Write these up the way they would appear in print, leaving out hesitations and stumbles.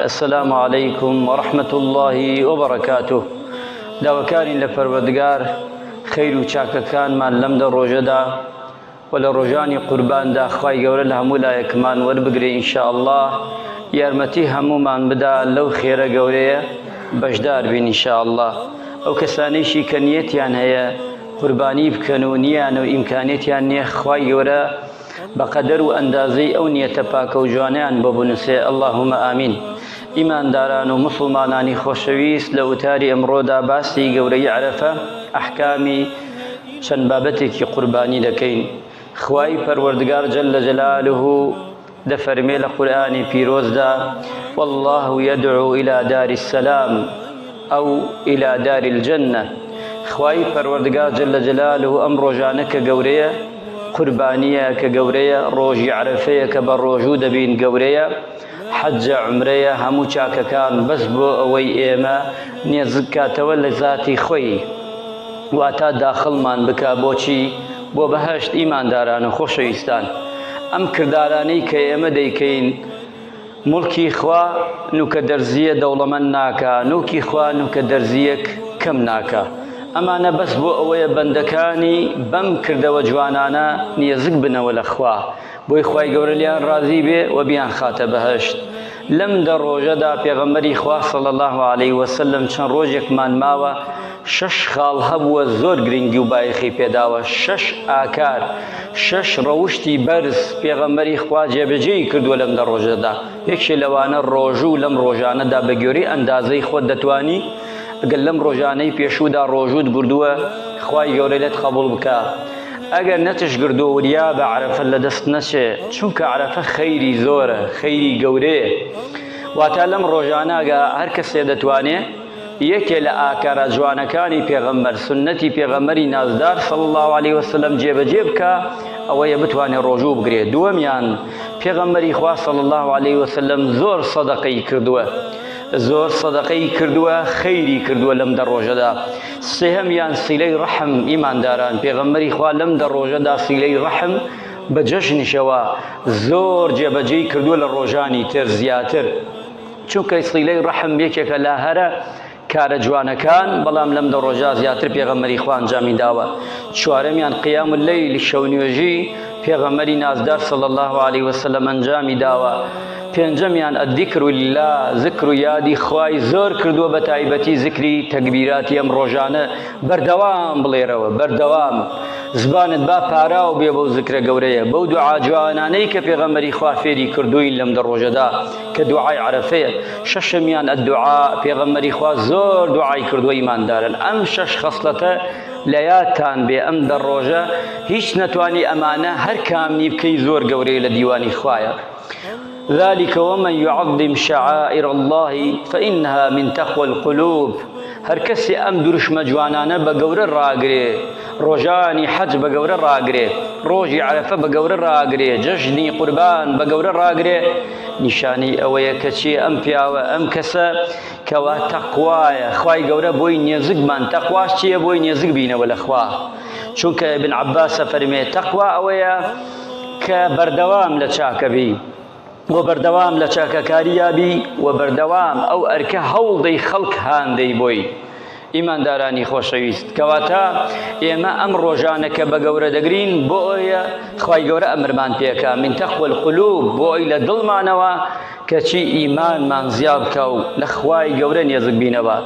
السلام علیکم ورحمة اللە وبرکاته. داواکارین لە پەروەردگار خەیر و چاکەکانمان لەم دە ڕۆژەدا و لە ڕۆژانی قورباندا خوای گەورە لە هەموو لایەکمان وەربگرێ ان شاء اللە یارمەتی هەموومان بدا لەو خێرە گەورەیە بەشدار بین ان شاء اللە ئەو کەسانەیشی کە نیەتیان هەیە قوربانی بکەن و نیانە و ئیمکانیەتیان نییە خوای گەورە بە قەدەر و ئەندازەی ئەو نیەتە پاکە و جوانەیان بۆ بنووسێ اللهم آمین. ئیمانداران و موسڵمانانی خۆشەویست لە وتاری ئەمڕۆدا باسی گەورەی عەرەفە ئەحکامی چەند بابەتێکی قوربانی دەکەین خوای پەروەردگار جل جلاله دەفەرمێ لە قورئانی پیرۆزدا والله يدعو إلى دار السلام أو إلى دار الجنة خوای پەروەردگار جل جلاله ئەم ڕۆژانە کە گەورەیە قوربانیە کە گەورەیە ڕۆژی عەرەفەیە کە بە ڕۆژوو دەبین گەورەیە حەجە عومرەیە هەموو چاکەکان بەس بۆ ئەوەی ئێمە نێزک کاتەوە لە زاتی خۆی واتا داخڵمان بکا بۆچی بۆ بەهەشت ئیمانداران و خۆشەویستان ئەم کردارانەی کە ئێمە دەیکەین موڵکی خوا نوکە دەرزیە دەوڵەمەند ناکا نوکی خوا نوکە دەرزیەک کەم ناکا ئەمانە بەس بۆ ئەوەیە بەندەکانی بەم کردەوە جوانانە نێزک بنەوە لە خوا بۆی خوای گەورە لێیان ڕازی بێ و بیانخاتە بەهەشت. لەم دە ڕۆژەدا پێغەمبەری خوا صلی اللە علیه وسلم چەند ڕۆژێکمان ماوە شەش خاڵ هەبووە زۆر گرنگی و بایەخی پێداوە شەش ئاکار شەش ڕەوشتی بەرز پێغەمبەری خوا جێبەجێی کردووە لەم دە ڕۆژەدا یەکێ لەوانە ڕۆژوو لەم ڕۆژانەدا بە گوێرەی ئەندازەی خۆت دەتوانی ئەگەر لەم ڕۆژانەی پێشوودا ڕۆژووت گردووە خوای گەورە لێت قەبوڵ بکا ئەگەر نەتش گردووە وریا بە عەرەفە لەدەست نەچێ چونکە عەرەفە خەیری زۆرە خەیری گەورەیە واتا لەم ڕۆژانە گە هەر کەسێ دەتوانێ یەکێ لە ئاکارە جوانەکانی پێغەمبەر سوننەتی پێغەمبەری نازدار صلی اللە علیه وسلم جێبەجێ بکا ئەوەیە بتوانێ ڕۆژوو بگرێ دووەمیان پێغەمبەری خوا صلی اللە علیه وسلم زۆر سەدەقەی کردووە زۆر سەدەقەی کردووە خەیری کردووە لەم دە ڕۆژەدا سێهەمیان سیلەی ڕەحم ئیمانداران پێغەمبەری خوا لەم دە ڕۆژەدا سیلەی ڕەحم بە جەژنیشەوە زۆر جێبەجێی کردووە لە ڕۆژانی تر زیاتر چونکە سیلەی ڕەحم یەکێکە لە هەرە کارە جوانەکان بەڵام لەم دە ڕۆژە زیاتر پێغەمبەری خوا ئەنجامی داوە چوارەمیان قیام اللەیل شەونوێژی پێغەمبەری نازدار صلی الله علیه وسلم ئەنجامی داوە پێنجەمیان الذکر لله ذکر و یادی خوای زۆر کردووە بە تایبەتی ذکری تەکبیراتی ئەم ڕۆژانە بەردەوام بڵێرەوە بەردەوام زبانت با پاراو بێ بەو ذکرە گەورەیە بەو دوعا جوانانەی کە پێغەمبەری خوا فێری کردوین لەم دە ڕۆژەدا کە دوعای عەرەفەیە شەشەمیان الدعاء پێغەمبەری خوا زۆر دوعای کردووە ئیماندارن ئەم شەش خەسڵەتە لە یادتان بێ ئەم دە ڕۆژە هیچ نەتوانی ئەمانە هەر کامنی بکەی زۆر گەورەیە لە دیوانی خوایە ذلك ومن يعظم شعائر الله فإنها من تقوى القلوب هەر کەسێ ئەم دروشمە جوانانە بە گەورە ڕاگرێ ڕۆژانی حەج بە گەورە ڕاگرێ ڕۆژی عەرەفە بە گەورە ڕاگرێ جەژنی قوربان بە گەورە ڕاگرێ نیشانەی ئەوەیە کە چیە ئەم پیاوە ئەم کەسە کەوا تەقوایە خوای گەورە بۆی نێزکمان تەقواش چییە بۆی نێزک بینەوە لە خوا چونکە ابن عباس فەرمێ تەقوا ئەوەیە کە بەردەوام لە چاکە بی و بەردەوام لە چاکەکارییا بی و بەردەوام ئەو ئەرکە هەوڵدەی خەڵک هاندەی بۆی ئیماندارانی خۆشەویست کەواتە ئێمە ئەم ڕۆژانە کە بە گەورە دەگرین بۆ ئەوەیە خوای گەورە ئەمرمان پێکا من تەقوى القلوب بۆ ئەوی لە دڵمانەوە کەچی ئیمانمان زیا بکا و لە خوای گەورە نێزک بینەوە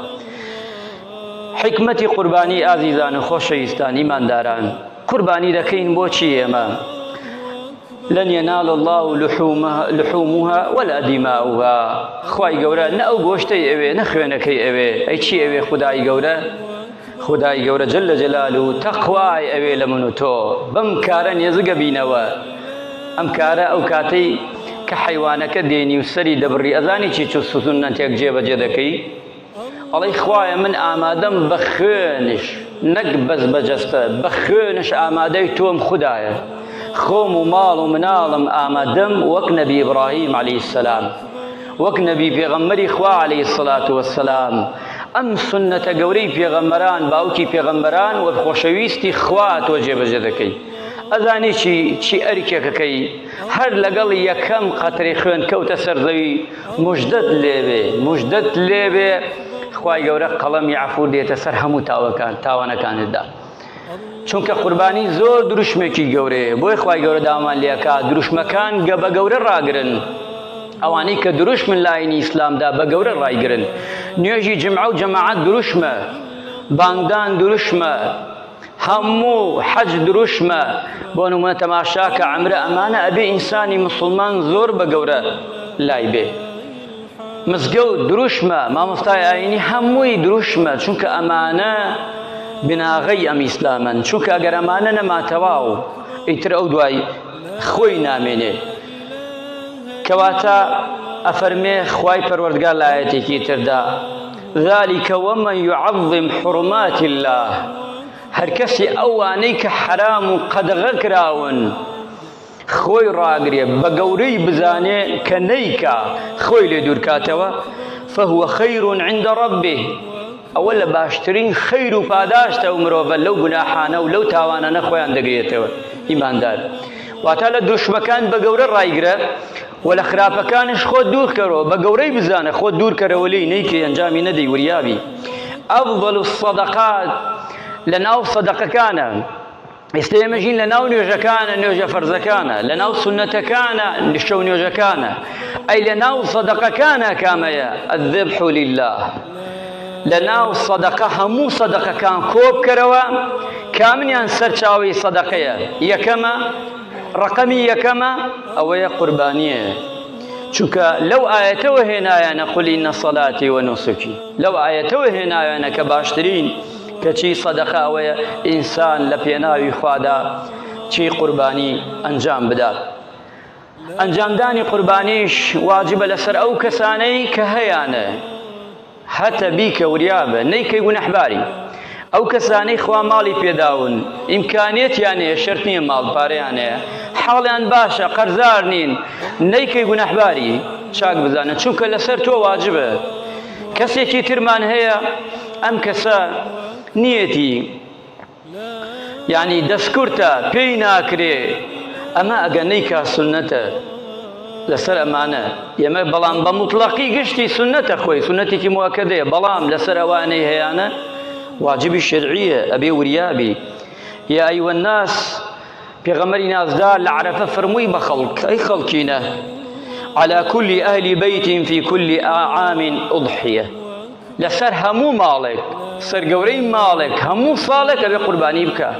حکمەتی قوربانی ئازیزان و خۆشەویستان ئیمانداران قوربانی دەکەین بۆچی ئێمە لن ينال الله لحومها, لحومها ولا دماؤها خوای گەورە نە ئەو گۆشتەی ئەوێ نە خوێنەکەی ئەوێ ئەی چی ئەوێ خدای گەورە خدای گەورە جل جلاله تەقوای ئەوێ لە من و تۆ بەم کارە نێزگە بینەوە ئەم کارە ئەو کاتەی کە حیوانەکە دێنی و سەری دەبڕی ئەزانی چی چ سوننەتێک جێبەجێ دەکەی ئەڵێی خوایە من ئامادەم بە خوێنش نەک بەس بە جەستە بە خوێنش ئامادەی تۆم خودایە خۆم و ماڵ و مناڵم ئامادەم وەک نەبی ئیبراهیم عەلەیهی السلام وەک نەبی پێغەمبەری خوا عەلەیهی الصلاة والسلام ئەم سوننەتە گەورەی پێغەمبەران باوکی پێغەمبەران وەک خۆشەویستی خوا تۆ جێبەجێ دەکەی. ئەزانی چی چی ئەرکێکەکەی هەر لەگەڵ یەکەم قەترەی خوێن کەوتە سەر زەوی مژدەت لێبێ مژدەت لێبێ خوای گەورە قەڵەمی عەفو دێتە سەر هەموو تاوەکان تاوانەکانتدا چونکە قوربانی زۆر دروشمێکی گەورەیە بۆی خوای گەورە داوامان لێکا دروشمەکان گە بە گەورە ڕاگرن ئەوانەی کە دروشمن لاینی ئیسلامدا بە گەورە ڕایگرن نوێژی جمعە و جەماعەت دروشمە بانگدان دروشمە هەموو حەج دروشمە بۆ نمونە تەماشاکە عەمرە ئەمانە ئەبێ ئینسانی مسلمان زۆر بە گەورە لای بێ مزگەوت دروشمە مامۆستای ئاینی هەمووی دروشمە چونکە ئەمانە بناغەی ئەم ئیسلامن چونکە ئەگەر ئەمانە نەما تەواو ئیتر ئەو دوای خۆی نامێنێ کەواتە ئەفەرمێ خوای پەروەردگار لە ئایەتێکی تردا ذلك ومن يعظم حرمات الله هەرکەسی ئەوانەی کە حەرام و قەدەغە کراون خۆی ڕاگرێ بە گەورەی بزانێ کە نەیکا خۆی لێ دوورکاتەوە فهو خير عند ربه ئەوە لە باشترین خەیر و پاداشتە و مرۆڤە لەو گوناحانە و لەو تاوانانە خۆیان دەگرێتەوە ئیماندار واتە لە دروشمەکان بە گەورە ڕایگرە و لە خراپەکانش خۆت دوورکەرەوە بە گەورەی بزانە خۆت دوورکەرەوە لێی نەیکەی ئەنجامی نەدەی وریابی ئەفضل الصدقات لە ناو سەدەقەکانە ئێستا ئێمە ژین لە ناو نوێژەکانە نوێژە فەرزەکانە لە ناو سوننەتەکانە شەو نوێژەکانە ئەی لە ناو سەدەقەکانە کامەیە الذبح لله لە ناو سەدەقە هەموو سەدەقەکان کۆ بکەرەوە کامنیان سەرچاوی سەدەقەیە یەکەمە ڕقەمی یەکەمە ئەوەیە قوربانیە چونکە لەو ئاەتەوە هێنایانە قل إن صلاتي ونسكي لەو ئاەتەوە هێنایانە کە باشترین کەچی سەدەقە ئەوەیە ئینسان لە پێناوی خوادا چی قوربانی ئەنجام بدات. ئەنجامدانی قوربانیش واجبە لەسەر ئەو کەسانەی کە هەیانە هەتە بیکە وریابە نەیکەی گونەحباری ئەو کەسانەی خوا ماڵی پێداون ئیمکانیەتیان هەیە شەرت نییە ماڵ پارەیان هەیە حاڵیان باشە قەرزار نین نەیکەی گونەحباری چاک بزانە چونکە لەسەر تۆ واجبە کەسێکی ترمان هەیە ئەم کەسە نیەتی یعنی دەستکورتە پێی ناکرێ ئەمە ئەگە نەیکا سنەتە لەسەر ئەمانە ئێمە بەڵام بە مطلقی گشتی سنەتە خۆی سنەتێکی موەکەدەیە بەڵام لەسەر ئەوانەی هەیانە واجبی شەرعیە ئەبێ وریابی یا ئەیوە الناس پێغەمبەری نازدار لە عەرەفە فەرمووی بە خەڵک، ئەی خەڵکینە، علی کل اهل بیت فی کل عام اضحیە، لەسەر هەموو ماڵێک، سەرگەورەی ماڵێک هەموو ساڵێک ئەبێ قوربانی بکا.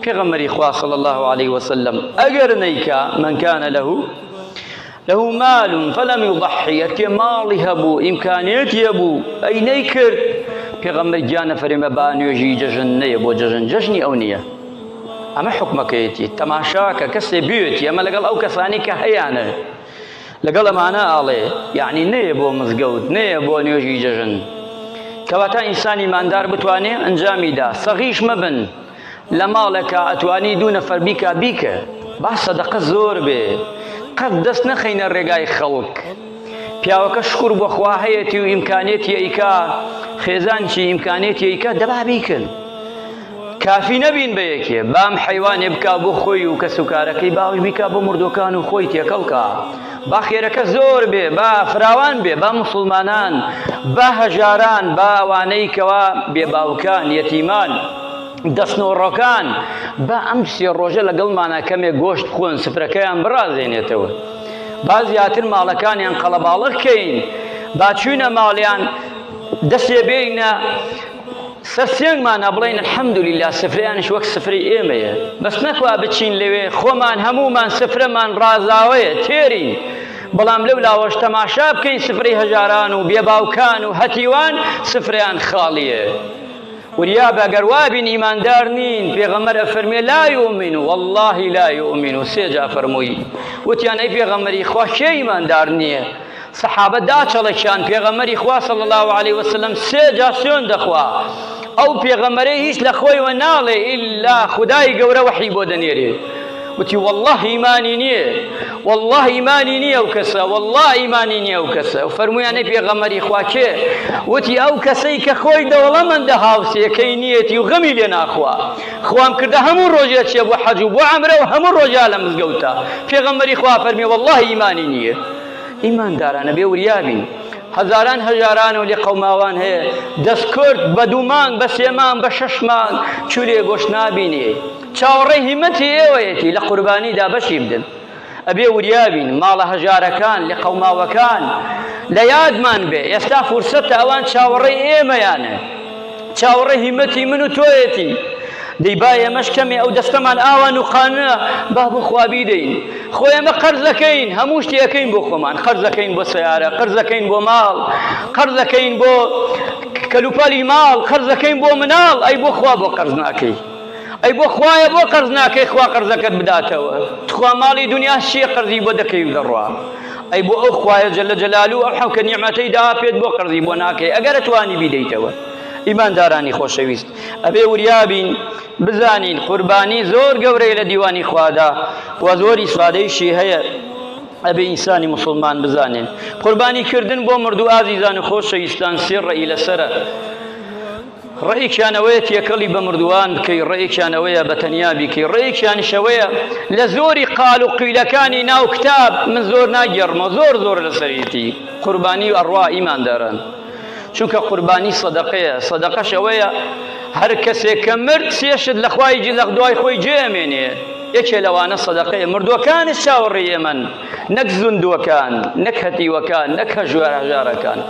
پێغەمبەری خوا صلی الله علیه وسلم ئەگەر نەیکا، من کان له له مال فلم يضحي هەرکێ ماڵی هەبوو ئیمکانیەتی هەبوو ئەی نەیکرد پێغەمبەر گیانە فەرمە با نوێژی جەژن نەیە بۆ جەژن جەژنی ئەو نییە ئەمە حکومەکەیەتی تەماشاکە کەسێ بێتی ئەمە لەگەڵ ئەو کەسانی کە هەیانە لەگەڵ ئەمانە ئاڵێ یعنی نەیە بۆ مزگەوت نەیە بۆ نوێژی جەژن کەواتە ئینسانی ماندار بتوانێ ئەنجامیدا سەغیش مەبن لە ماڵێکا ئەتوانی دوو نەفەر بیکا بیکە با سەدەقە زۆر بێ قەت دەست نەخەینە ڕێگای خەڵک پیاوەکە شکر بۆ خوا هەیەتی و ئیمکانێتی ئەیکا خێزان چی ئیمکانێتی ئەیکا دەبا بیکەن کافی نەبین بە یەکێ بام حەیوانێ بکا بۆ خۆی و کەس و کارەکەی باوش بیکا بۆ مردوەکان و خۆی تێکەڵ کا با خێرەکە زۆر بێ با فراوان بێ با مسلمانان با هەژاران با ئەوانەی کەوا بێ باوکان یەتیمان دەستنۆڕەکان با ئەم سێ ڕۆژە لەگەڵمانە کەمێک گۆشت بخۆن سفرەکەیان بڕازێنێتەوە با زیاتر ماڵەکانیان قەڵەباڵغ کەین با چوینە ماڵیان دەستێ بێینە سەر سێنگمانە بڵێین الحمدللە سفرەیانیش وەک سفرەی ئێمەیە بەس نەکوا بچین لەوێ خۆمان هەموومان سفرەمان ڕازاوەیە تێرین بەڵام لەو لاوەش تەماشا بکەین سفرەی هەژاران و بێباوکان و هەتیوان سفرەیان خاڵیە وریابە گەر وابین ئیماندار نین پێغەمبەر ئەفەرمێ لا یؤمن والله لا یؤمن سێ جا فەرمووی وتیان ئەی پێغەمبەری خوا کێ ئیماندار نییە سەحابە داچەڵەکیان پێغەمبەری خوا صلی الله علیه وسلم سێ جا سوێند دەخوا ئەو پێغەمبەرەی هیچ لە خۆیەوە ناڵێ ئیلا خودای گەورە وەحی بۆ دەنێرێ. وتی والله ئیمانی نییە والله ئیمانی نییە ئەو کەسە والله ئیمانی نییە ئەو کەسە و فەرموویانەی پێغەمبەری خوا کێ وتی ئەو کەسەی کە خۆی دەوڵەمەندە هاوسێکەی نیەتی و غەمی لێ ناخوا خوام کردە هەموو ڕۆژێ چێ بۆ حەج و بۆ عەمرە و هەموو ڕۆژا لە مزگەوتە پێغەمبەری خوا فەرمی والله ئیمانی نییە ئیماندارانە بێ وریا بین هەزاران هەژاران و لێقەوماوان هەیە دەستکرد بە دوو مانگ بە سێ مانگ بە شەش مانگ چولێ گۆشت نابینێ چاوەڕێی هیمەتی ئێوەیەتی لە قوربانیدا بەشی بدەن. ئەبێ وریا بین، ماڵە هەژارەکان، لێقەوماوەکان لە یادمان بێ، ئێستا فرسەتە ئەوان چاوەڕێی ئێمەیانە، چاوەڕێی هیمەتی من و تۆیەتی. دەی با ئێمەش کەمێ ئەو دەستەمان ئاوا نوقانە با بۆ خوا بیدەین. خۆ ئێمە قەرز ئەکەین، هەموو شتێ ئەکەین بۆ خۆمان، قەرز ئەکەین بۆ سەیارە، قەرز ئەکەین بۆ ماڵ، قەرز ئەکەین بۆ کەلوپەلی ماڵ، قەرز ئەکەین بۆ مناڵ، ئەی بۆ خوا بۆ قەرز ناکەی؟ ئەی بۆ خوایە بۆ قەرز ناکەی خوا قەرزەکەت بداتەوە تخوا ماڵی دنیا چیە قەرزی بۆ دەکەی و دەڕوا ئەی بۆ ئەو خوایە جل جلالو ئەو حەوکە نیعمەتەی دا پێت بۆ قەرزی بۆ ناکەی ئەگەر توانی بیدەیتەوە ئیماندارانی خۆشەویست ئەبێ وریابین بزانین قوربانی زۆر گەورەیە لە دیوانی خوادا و زۆر ئیسفادەیشی هەیە ئەبێ ئینسانی مسلمان بزانێ قوربانی کردن بۆ مردوو ئازیزان و خۆشەویستان سێ ڕێی لەسەرە ڕێیەکیان ئەوەیە تێکەڵی بە مردووان بکەی، ڕێیەکیان ئەوەیە بە تەنیا بیکەی، ڕێیەکیانیش ئەوەیە لە زۆری قال و قیلەکانی ناو کتاب من زۆر ناگێڕمەوە زۆر زۆر لەسەریەتی قوربانی ئەڕوا ئیمانداران چونکە قوربانی سەدەقەیە سەدەقەش ئەوەیە هەر کەسێک کە مرد سێشت لە خوای لە دوای خۆی جێ ئەمێنێ یەکێ لەوانە سەدەقەیە مردووەکانش چاوەڕێی ئێمەن نەک زیندووەکان نەک هەتیوەکان نەک هەژار هەژارەکان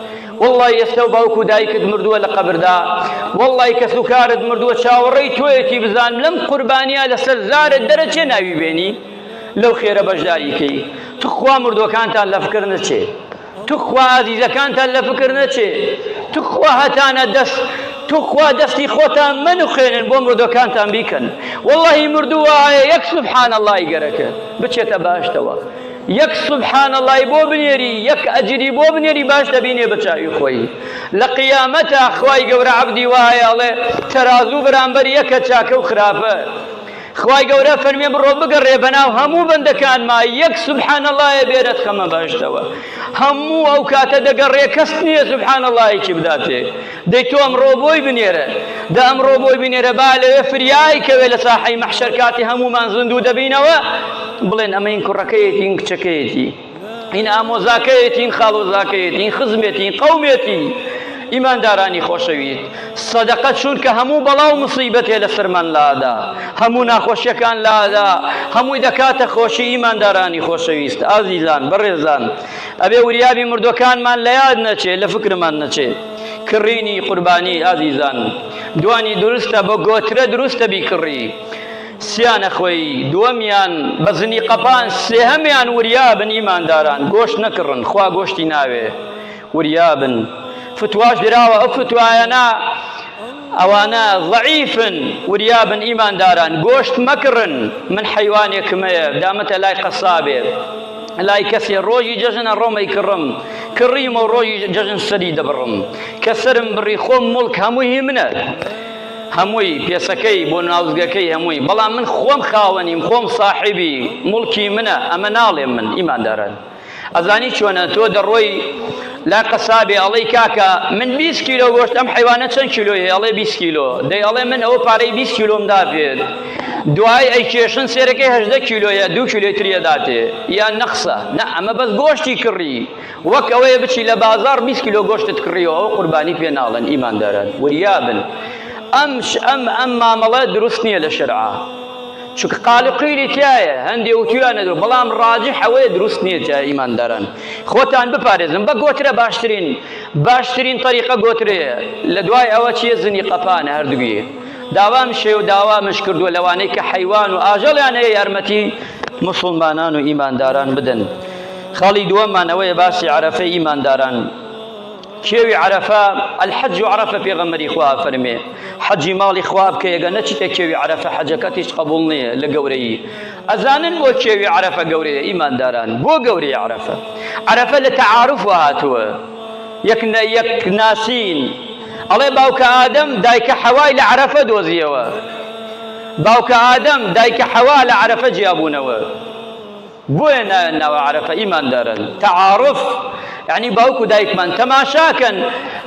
وەڵڵای ئێستا باوک و دایکت مردووە لە قەبردا وەڵڵای کەس و کارت مردووە چاوەڕێی تۆیەتی بزانم لەم قوربانیە لەسەر زارت دەرەچێ ناوی بێنی لەو خێرە بەشداری کەی تخوا مردووەکانتان لە فکر نەچێ تخوا ئازیزەکانتان لە فکر نەچێ تخوا هەتانە دەست تخوا دەستی خۆتان مەنوخێنن بۆ مردووەکانتان بیکەن وەڵڵاهی مردووە یەک سبحان اللهی گەرەکە بچێتە باشتەوە یەک سبحان اللە ی بۆ بنێری یەک ئەجری بۆ بنێری باش دەبینێ بە چاوی خۆی لە قیامەتا خوای گەورە عەبدی وایە ئەڵێ تەرازوو بەرامبەر یەکە چاکە و خراپە خوای گەورە فەرمێ بڕۆ بگەڕێ بەناو هەموو بەندەکانما یەک سبحان اللە یە بێرەت خەمە بەهەشتەوە هەموو ئەو کاتە دەگەڕێ کەس نییە سبحان اللە یەکی بداتێ دەی تۆ ئەمڕۆ بۆی بنێرە دە ئەمڕۆ بۆی بنێرە با لەوێ فریای کەوێ لە ساحەی مەحشەر کاتی هەموومان زیندوو دەبینەوە بڵێن ئەمە این کوڕەکەیەتی این کچەکەیەتی این ئامۆزاکەیەتی این خاڵۆزاکەیەتی این خزمێتی این قەومێتی ئیماندارانی خۆشەویست سەدەقە چونکە هەموو بەڵا و مصیبەتێ لەسەرمان لادا هەموو ناخۆشیەکان لادا هەمووی دەکاتە خۆشی ئیماندارانی خۆشەویست ئازیزان بەڕێزان ئەبێ وریابی مردوەکانمان لە یاد نەچێ لە فکرمان نەچێ کڕینی قوربانی ئازیزان دوانی دروستە بە گۆترە دروستە بیکڕی سیانە خۆی دووەمیان بە زنی قەپان سێهەمیان وریابن ئیمانداران گۆشت نەکڕن خوا گۆشتی ناوێ وریابن فتواش دراوە ئەو فتوایەنە ئەوانە ضعیفن وریابن ئیمانداران گۆشت مەکڕن من حەیوانێکم هەیە دامەتە لای قەسابێ لای کەسێ ڕۆژی جەژن ئەڕۆم ئەیکڕم کڕیمە و ڕۆژی جەژن سەری دەبڕم کە سەرم بڕی خۆم موڵک هەمووی هی منە هەمووی پێسەکەی بۆ ناوزگەکەی هەمووی بەڵام من خۆم خاوەنیم خۆم ساحیبی موڵکی منە ئەمە ناڵێم من ئیمانداران ئەزانی چۆنە تۆ دەڕۆی لای قەسابێ ئەڵێی کاکە من 20 کیلۆ گۆشت ئەم حەیوانە چەند کیلۆی هەیە ئەڵێ 20 کیلۆ دەی ئەڵێ من ئەوە پارەی 20 کیلۆم دا پێت دوای ئەی کێشن سێرەکەی 18 کیلۆیە دوو کیلۆی تریە داتێ یان نەقسە نە ئەمە بەس گۆشتی کڕی وەک ئەوەیە بچی لە بازاڕ 20 کیلۆ گۆشتت کڕیەوە ئەوە قوربانی پێ ناڵێن ئیمانداران وریابن ئەم ئەم ئەم مامەڵە دروست نییە لە شەرعا چونکە قال و قیلی تیایە هەندێ وتویانە درو بەڵام ڕاجح ئەوەیە دروست نییە تیا ئیمانداران خۆتان بپارێزن بە گۆترە باشترین باشترین طریقە گۆترەیە لە دوای ئەوە چییە زنی قەپانە هەردووی داوام شێ و داوامش کردووە لەوانەی کە حەیوان و ئاژەڵیان هەیە یارمەتی مسلمانان و ئیمانداران بدەن خاڵی دووەممان ئەوەیە باسی عەرەفەی ئیمانداران کێوی عەرەفە، الحج عرفە پێغەمبەری خوا ئەفەرمێ حەجی ماڵی خوا بکە ئەگەر نەچیتە کێوی عەرەفە حەجەکەت هیچ قبوڵ نییە لە گەورەیی ئەزانن بۆ کێوی عەرەفە گەورەیە ئیمانداران بۆ گەورەیە عەرەفە عەرەفە لە تەعارف هاتووە یەک یەک ناسین ئەڵێ باوکە ئادەم دایکە حەوای لە عەرەفە دۆزیەوە. باوکە ئادەم دایکە حەوا لە عەرەفە جیابوونەوە. بۆیە ناویان ناوە عەرەفە ئیماندارن تعارف یعنی باوک و دایکمان تەماشاکەن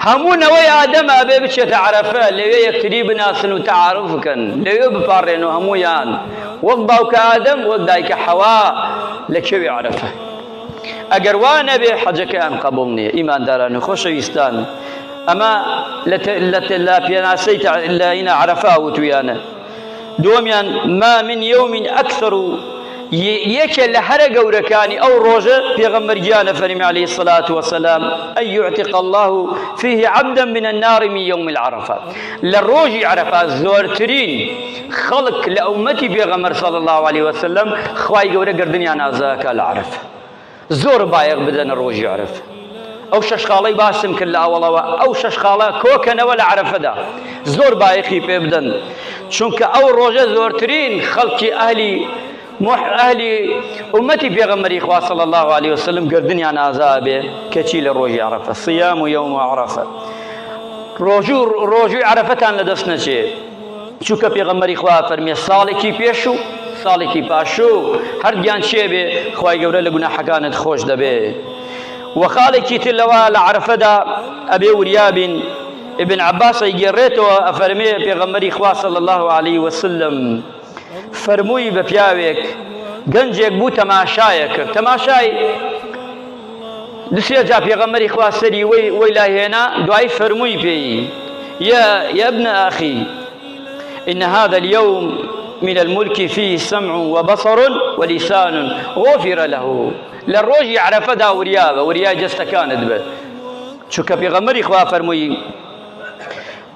هەموو نەوەی ئادەم ئەبێ بچێتە عەرەفە لەوێ یەکتری بناسن و تعارف بکەن لەوێ بپاڕێن و هەموویان وەک باوکە ئادەم وەک دایکە حەوا لە کێوی عەرەفە ئەگەر وا نەبێ حەجەکەیان قبوڵ نییە ئیمانداران و خۆشەویستان ئەمە لە پێناسەی لە ئینە عەرەفە وتویانە دووەمیان، ما من یوم اکثر، یەکێ لە هەرە گەورەکانی ئەو ڕۆژە پێغەمبەر گیانە فەرمی علیە الصلاة والسلام ان یعتق اللە فیه عبدا من النار من یوم العرفە لە ڕۆژی عەرەفە زۆرترین خەڵک لە ئومەتی پێغەمبەر صلی الله علیه وسلم خوای گەورە گردنیان ئازاکە لە عەرەفە زۆر بایەخ بدەنە ڕۆژی عەرەفە. ئەو شەش خاڵەی باسم کرد لە ئەوەڵەوە، ئەو شەش خاڵە کۆکەنەوە لە عەرەفەدا، زۆر بایەخی پێ بدەن، چونکە ئەو ڕۆژە زۆرترین خەڵکی ئەهلی ئەهلی ئومەتی پێغەمبەری خوا صلی الله علیه وسلم گردنیان ئازا بێ کەچی لە ڕۆژی عەرەفە صیام و یوم عەرەفە ڕۆژوو ڕۆژووی عەرەفەتان لەدەست نەچێ. چونکە پێغەمبەری خوا فەرمیە ساڵێکی پێش و ساڵێکی پاشو هەردگیان چێ بێ خوای گەورە لە گوناحەکانت خۆش دەبێ وە خاڵێکی تر لەوە لە عەرەفەدا ئەبێ وریا بین ابن عباس ئەیگێڕێتەوە ئەفەرمێ پێغەمبەری خوا صلی الله علیه وسلم فەرمووی بە پیاوێک گەنجێک بوو تەماشایە کرد تەماشای دوسێ جا پێغەمبەری خوا سەری وەی وەی لا هێنا دوایی فەرمووی پێی يا يا ابن أخي إن هذا اليوم من الملك فيه سمع وبصر ولسان غفر له لە ڕۆژی عەرەفەدا وریابە وریای جەستەکانت بە چونکە پێغەمبەری خوا فەرمووی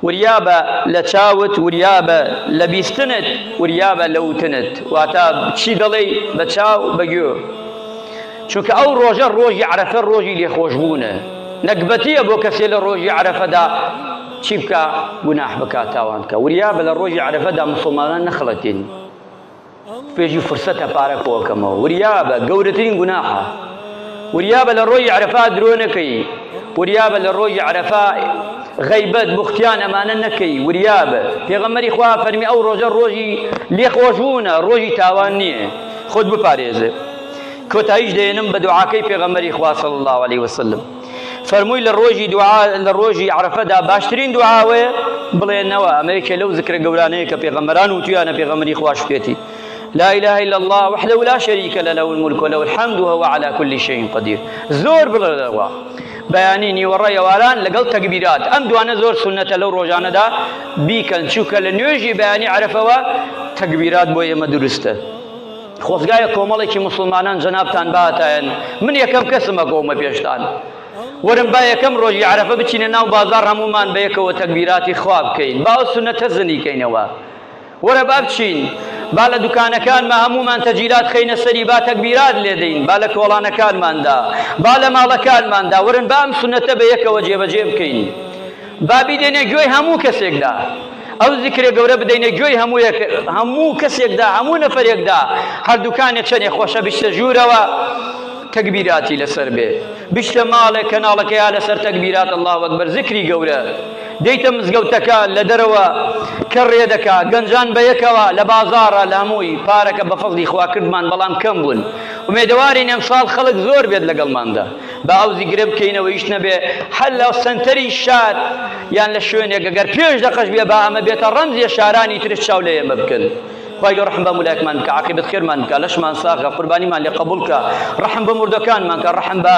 وریابە لە چاوت وریابە لە بیستنت وریابە لە وتنت واتا چی دەڵێی بە چاو بە گوێ چونکە ئەو ڕۆژە ڕۆژی عەرەفە ڕۆژی لێخۆشبوونە نەگبەتیە بۆ کەسێ لە ڕۆژی عەرەفەدا چی بکا گوناح بکا تاوان بکا وریابە لە ڕۆژی عەرەفەدا مسوڵمانان نەخڵەتێنی پێشی فرسەتە پارە کۆکەمەوە وریابە گەورەترین گوناحە وریابە لە ڕۆژی عەرەفا درۆ نەکەی وریابە لە ڕۆژی عەرەفا غەیبەت بوختیان ئەمانە نەکەی وریابە پێغەمبەری خوا فەرمی ئەو ڕۆژە ڕۆژی لێخۆشبوونە ڕۆژی تاوان نییە خۆت بپارێزێ کۆتاییش دەێنم بە دوعاکەی پێغەمبەری خوا صلی الله علیه وسلم فەرمووی لە ڕۆژی دوعا لە ڕۆژی عەرەفەدا باشترین دوعاوەیە بڵێنەوە ئەمە یەکێ لەو زکرە گەورانەیە کە پێغەمبەران وتویانە پێغەمبەری خواش پێتی لا إله إلا الله وحده لا شريك له له الملك وله الحمد وهو على كل شيء قدير زۆر بڵێنەوە بەیانی نیوەڕە ئێواران لەگەڵ تەکبیرات ئەم دوانە زۆر سوننەتە لەو ڕۆژانەدا بیکەن چونکە لە نوێژی بەیانی عەرەفەوە تەکبیرات بۆ ئێمە دروستە خۆزگایە کۆمەڵێکی موسڵمانان جەنابتان بهاتایەن من یەکەم کەسم ئەکەومە پێشتان وەرن با یەکەم ڕۆژی عەرەفە بچینە ناو بازاڕ هەموومان بەیەکەوە تەکبیراتی خوا بکەین با ئەو سوننەتە زنی کەینەوە وەرە با بچین با لە دوکانەکانما هەموومان تەجیلات خەینە سەری با تەکبیرات لێدەین با لە کۆڵانەکانماندا با لە ماڵەکانماندا وەرن با ئەم سوننەتە بەیەکەوە جێبەجێ بکەین با بیدەینە گوێی هەموو کەسێکدا ئەو زیکرە گەورە بدەینە گوێی هەموو یەک هەموو کەسێکدا هەموو نەفەرێکدا هەر دوکانێک چەنێ خۆشە بچتە ژوورەوە تەکبیراتی لەسەر بێ بچتە ماڵێک کەناڵەکەیا لەسەر تەکبیرات الله اکبر زیکری گەورە دێیتە مزگەوتەکە لە دەرەوە کە ڕێ دەکا گەنجان بە یەکەوە لە بازاڕە لە هەمووی پارەکە بە فەزلی خوا کردمان بەڵام کەم بوون ئومێدەوارین ئەمساڵ خەڵک زۆر بێت لەگەڵماندا با ئەو زیگرە بکەینەوە هیچ نەبێ هەر لە سەنتەری شار یان لە شوێنێک ئەگەر پێش دەقەش بێ با ئەمە بێتە ڕەمزێ شارانی ترش چاو لە ئێمە بکەن خوای گەورە ڕەحم بە مولایەکمان بکە عاقبەت خێرمان بکە لەشمان ساغە قوربانیمان لێ قبوڵ کە ڕەحم بە مردەکانمان کە ڕەحم بە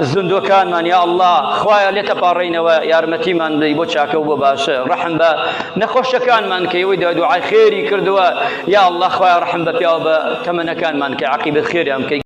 زیندووەکانمان یا الله خوایە لێتە پاڕێینەوە یارمەتیمان بدەی بۆ چاکە و بۆ باشە ڕەحم بە نەخۆشەکانمان کە ئەوەی دوعای خێری کردووە یا الله خوایە ڕەحم بە پیاوە بە تەمەنەکانمان کە عاقبەت خێریان بکەی.